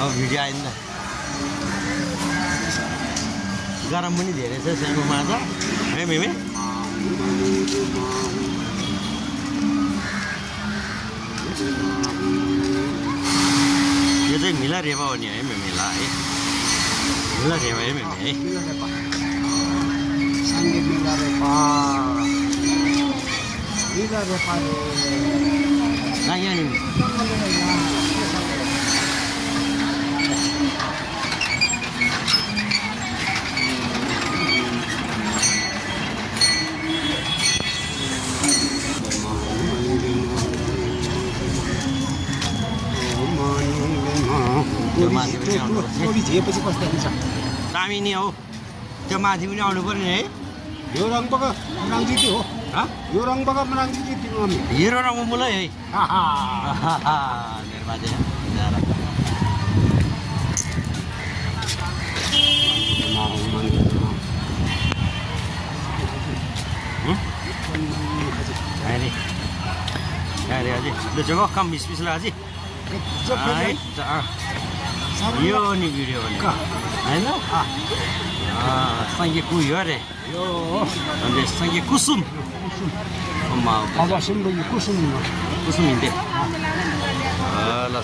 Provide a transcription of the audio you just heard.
अब भिडियो आइन्दा गरम पनि धेरै छ स्याङको माछा है मेमे यो चाहिँ मिला रेपा हो नि है मेमेला है मिला रेपा है मेमे है यहाँ नि दामी नि हौ त्यो माथि पनि आउनु पर्ने है यो रङ बगा menang gitu हो यो रङ बगा menang gitu kami हिरो रङ mulai है निर्वाचन अरे अझै ल जग्गा कम बिस ला अझै यो नि भिडियो भने होइन सँगै कुयो अरे यो अन्त सँगै कुसुम कुसुम कुसुम हिँड्थ्यो ल